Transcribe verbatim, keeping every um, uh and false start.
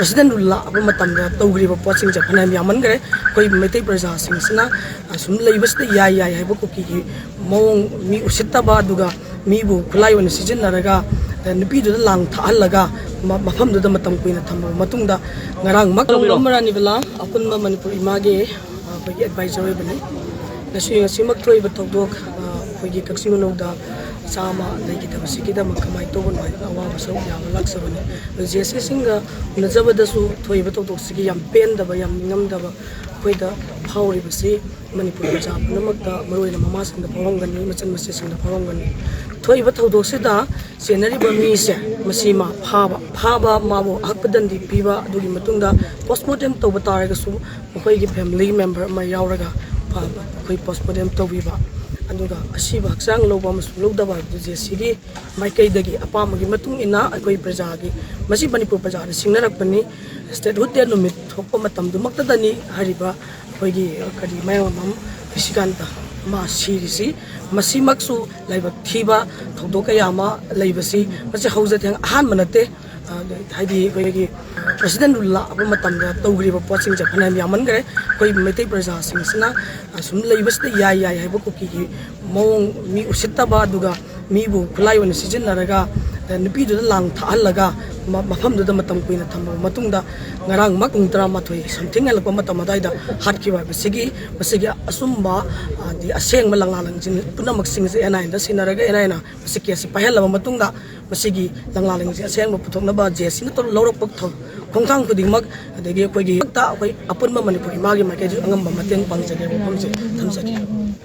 President rule ꯂꯥꯛꯄ ꯃꯇꯝꯗ ꯇꯧꯈ꯭ꯔꯤꯕ ꯄꯣꯠꯁꯤꯡꯁꯦ ꯐꯅꯌꯥꯝ ꯌꯥꯝꯃꯟꯈ꯭ꯔꯦ꯫ ꯑꯩꯈꯣꯏ ꯃꯩꯇꯩ ꯄ꯭ꯔꯖꯥꯁꯤꯡꯁꯤꯅ ꯑꯁꯨꯝ ꯂꯩꯕꯁꯤꯗ ꯌꯥꯏ ꯌꯥꯏ ꯍꯥꯏꯕ ꯀꯨꯀꯤꯒꯤ ꯃꯑꯣꯡ, ꯃꯤ ꯎꯁꯤꯠꯇꯕ, ꯑꯗꯨꯒ ꯃꯤꯕꯨ ꯈꯨꯠꯂꯥꯏ ꯑꯣꯏꯅ ꯁꯤꯖꯤꯟꯅꯔꯒ, ꯑ, ꯅꯨꯄꯤꯗꯨꯗ ꯂꯥꯡ ꯊꯥꯛꯍꯜꯂꯒ ꯃ-, ꯃꯐꯝꯗꯨꯗ ꯃꯇꯝ ꯀꯨꯏꯅ ꯊꯝꯃꯕ ꯃꯇꯨꯡꯗ ꯉꯔꯥꯡꯃꯛ ꯇꯧꯔꯝꯕ ꯔꯥꯅꯤꯕꯂꯥ ꯑꯄꯨꯟꯕ ꯃꯅꯤꯄꯨꯔ ꯏꯃꯥꯒꯤ, ꯑ, ꯑꯩꯈꯣꯏꯒꯤ ꯑꯦꯗꯚꯥꯏꯖꯔ ꯑꯣꯏꯕꯅꯤ꯫ ꯉꯁꯤ, ꯉꯁꯤꯃꯛ ꯊꯣꯛꯏꯕ ꯊꯧꯗꯣꯛ, ꯑ, ꯑꯩꯈꯣꯏꯒꯤ ꯀꯛꯆꯤꯡ ꯃꯅꯨꯡꯗ ꯏꯆꯥ ꯑꯃ ꯂꯩꯈꯤꯗꯕꯁꯤꯒꯤꯗꯃꯛ ꯀꯃꯥꯏꯅ ꯇꯧꯕꯅꯣ ꯍꯥꯏꯗꯅ ꯑꯋꯥꯕ ꯁꯔꯨꯛ ꯌꯥꯕ ꯂꯥꯛꯆꯕꯅꯤ꯫ ꯑꯗꯨ ꯖꯦ ꯁꯤꯁꯤꯡꯒ ꯎꯅꯖꯕꯗꯁꯨ ꯊꯣꯛꯏꯕ ꯊꯧꯗꯣꯛꯁꯤꯒꯤ ꯌꯥꯝ ꯄꯦꯟꯗꯕ, ꯌꯥꯝ ꯅꯤꯡꯉꯝꯗꯕ ꯑꯩꯈꯣꯏꯗ ꯐꯥꯎꯔꯤꯕꯁꯤ ꯃꯅꯤꯄꯨꯔ ꯄ꯭ꯔꯖꯥ ꯄꯨꯝꯅꯃꯛꯇ, ꯃꯔꯨꯑꯣꯏꯅ ꯃꯃꯥꯁꯤꯡꯗ ꯐꯥꯎꯔꯝꯒꯅꯤ, ꯃꯆꯟ ꯃꯆꯦꯁꯤꯡꯗ ꯐꯥꯎꯔꯝꯒꯅꯤ꯫ ꯊꯣꯛꯏꯕ ꯊꯧꯗꯣꯛꯁꯤꯗ ꯆꯦꯟꯅꯔꯤꯕ ꯃꯤꯁꯦ, ꯃꯁꯤ ꯃꯥ ꯐꯥꯕ, ꯐꯥꯕ, ꯃꯥꯕꯨ ꯑꯍꯛꯄ ꯗꯟꯗꯤ ꯄꯤꯕ, ꯑꯗꯨꯒꯤ ꯃꯇꯨꯡꯗ ꯄꯣꯁꯃꯣꯔꯇꯦꯝ ꯇꯧꯕ ꯇꯥꯔꯒꯁꯨ ꯃꯈꯣꯏꯒꯤ ꯐꯦꯃꯤꯂꯤ ꯃꯦꯝꯕꯔ ꯑꯃ ꯌꯥꯎꯔꯒ ꯐꯥꯕ, ꯑꯩꯈꯣꯏ ꯄꯣꯁꯃꯣꯔꯇꯦꯝ ꯇꯧꯕꯤꯕ, ꯑꯗꯨꯒ ꯑꯁꯤꯕ ꯍꯛꯆꯥꯡ ꯂꯧꯕ ꯑꯃꯁꯨꯡ ꯂꯧꯗꯕ ꯍꯥꯏꯕꯗꯨ ꯖꯦ ꯁꯤꯒꯤ ꯃꯥꯏꯀꯩꯗꯒꯤ ꯑꯄꯥꯝꯕꯒꯤ ꯃꯇꯨꯡ ꯏꯟꯅ ꯑꯩꯈꯣꯏ ꯄ꯭ꯔꯖꯥꯒꯤ, ꯃꯁꯤ ꯃꯅꯤꯄꯨꯔ ꯄ꯭ꯔꯖꯥꯅ ꯁꯤꯡꯅꯔꯛꯄꯅꯤ꯫ ꯁ꯭ꯇꯦꯠꯍꯨꯗ ꯗꯦ ꯅꯨꯃꯤꯠ ꯊꯣꯛꯄ ꯃꯇꯝꯗꯨꯃꯛꯇꯗꯅꯤ ꯍꯥꯏꯔꯤꯕ ꯑꯩꯈꯣꯏꯒꯤ ꯀꯔꯤ, ꯃꯌꯥꯡꯂꯝꯕꯝ ꯅꯤꯁꯤꯀꯥꯟꯇ ꯃꯥ ꯁꯤꯔꯤꯁꯤ꯫ ꯃꯁꯤꯃꯛꯁꯨ ꯂꯥꯏꯕꯛ ꯊꯤꯕ ꯊꯧꯗꯣꯛ ꯀꯌꯥ ꯑꯃ ꯂꯩꯕꯁꯤ, ꯃꯁꯤ ꯍꯧꯖ ꯊꯦꯡ ꯑꯍꯥꯟꯕ ꯅꯠꯇꯦ꯫ ꯑ, ꯍꯥꯏꯗꯤ ꯑꯩꯈꯣꯏꯒꯤ ꯄ꯭ꯔꯁꯤꯗꯦꯟ ꯔꯨꯜ ꯂꯥꯛꯄ ꯃꯇꯝꯗ ꯇꯧꯈ꯭ꯔꯤꯕ ꯄꯣꯠꯁꯤꯡꯁꯦ ꯐꯅꯌꯥꯝ ꯌꯥꯝꯃꯟꯈ꯭ꯔꯦ꯫ ꯑꯩꯈꯣꯏ ꯃꯩꯇꯩ ꯄ꯭ꯔꯖꯥꯁꯤꯡꯁꯤꯅ ꯑꯁꯨꯝ ꯂꯩꯕꯁꯤꯗ ꯌꯥꯏ ꯌꯥꯏ ꯍꯥꯏꯕ ꯀꯨꯀꯤꯒꯤ ꯃꯑꯣꯡ, ꯃꯤ ꯎꯁꯤꯠꯇꯕ, ꯑꯗꯨꯒ ꯃꯤꯕꯨ ꯈꯨꯠꯂꯥꯏ ꯑꯣꯏꯅ ꯁꯤꯖꯤꯟꯅꯔꯒ, ꯑ, ꯅꯨꯄꯤꯗꯨꯗ ꯂꯥꯡ ꯊꯥꯛꯍꯜꯂꯒ ꯃ-, ꯃꯐꯝꯗꯨꯗ ꯃꯇꯝ ꯀꯨꯏꯅ ꯊꯝꯃꯕ ꯃꯇꯨꯡꯗ ꯉꯔꯥꯡꯃꯛ ꯄꯨꯡ ꯇꯔꯥꯃꯥꯊꯣꯏ ꯁꯝꯊꯤꯡ ꯍꯦꯜꯂꯛꯄ ꯃꯇꯝ ꯑꯗꯨꯋꯥꯏꯗ ꯍꯥꯠꯈꯤꯕ ꯍꯥꯏꯕꯁꯤꯒꯤ, ꯃꯁꯤꯒꯤ ꯑꯆꯨꯝꯕ, ꯑ, ꯗꯤ ꯑꯁꯦꯡꯕ ꯂꯪꯂꯥ ꯂꯪꯁꯤꯟ ꯄꯨꯝꯅꯃꯛꯁꯤꯡꯁꯦ ꯑꯦꯟ ꯑꯥꯏ ꯑꯦꯟꯗ ꯁꯤꯟꯅꯔꯒ ꯑꯦꯟ ꯑꯥꯏꯅ ꯃꯁꯤ ꯀꯦꯁꯁꯤ ꯄꯥꯏꯍꯜꯂꯕ ꯃꯇꯨꯡꯗ ꯃꯁꯤꯒꯤ ꯂꯪꯂꯥ ꯂꯪꯁꯤꯟ ꯑꯁꯦꯡꯕ ꯄꯨꯊꯣꯛꯅꯕ ꯖꯦ ꯁꯤꯅ ꯇꯧ-, ꯂꯧꯔꯛꯄ ꯊꯧ-, ꯈꯣꯡꯊꯥꯡ ꯈꯨꯗꯤꯡꯃꯛ, ꯑꯗꯒꯤ ꯑꯩꯈꯣꯏꯒꯤ ꯍꯦꯛꯇ ꯑꯩꯈꯣꯏ ꯑꯄꯨꯟꯕ ꯃꯅꯤꯄꯨꯔ ꯏꯃꯥꯒꯤ ꯃꯥꯏꯀꯩꯗꯁꯨ ꯑꯉꯝꯕ ꯃꯇꯦꯡ ꯄꯥꯡꯖꯒꯦ ꯋꯥꯐꯝꯁꯦ ꯊꯝꯖꯒꯦ꯫